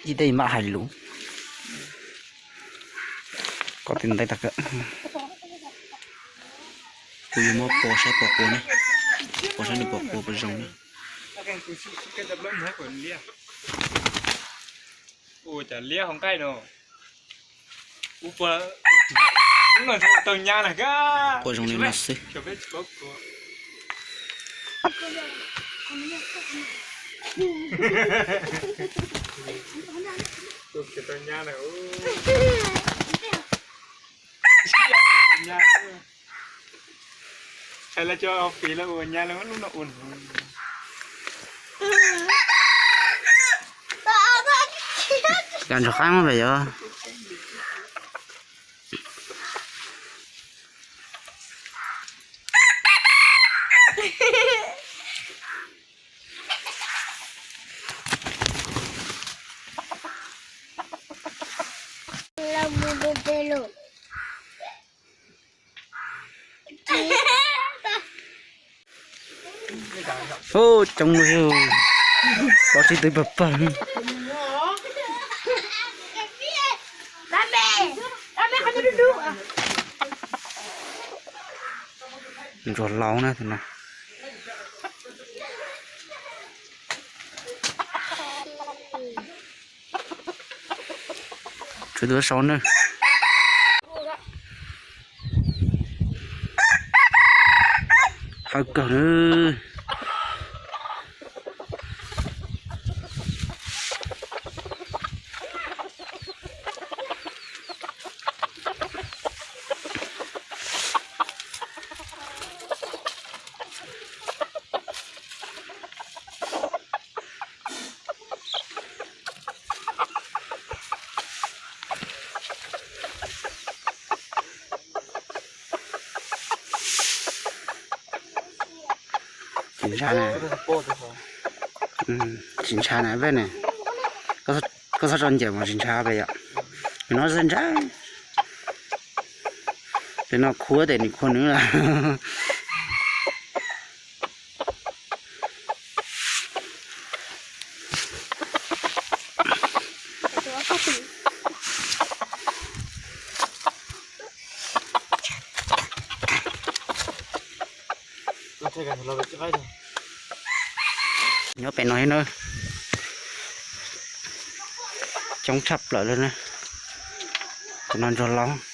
Ib tej mam hais lus. Koj tis ntais tag kawg. Kuv yuav muab pos saib pos quav ne, pos saib nws pos quav puas zoo ne. Ua cas liab hauv nqaij no. Ua, tau nyab na. Quaj zoo li no xwb. Hais lawv cov pis lawv ua nyab lawv lub no ua. Cas ntsog qaib mas pem yog. Ub, coob li, pov tsib tw pawg pawg. Ntsuag laus na tus no. Tshuav tus sau na. Hawv kawg na. Tsis ntshav na. Tsis ntshav na peb ne. Koj txhob tso ncaws mas tsis ntshav peb yom. Pem no ntshav. Pem no khuav tes nws khuav nws lawm. Nyob pem no thiab na. Coob tshaj plaws li na. Tus no ntsuag laus.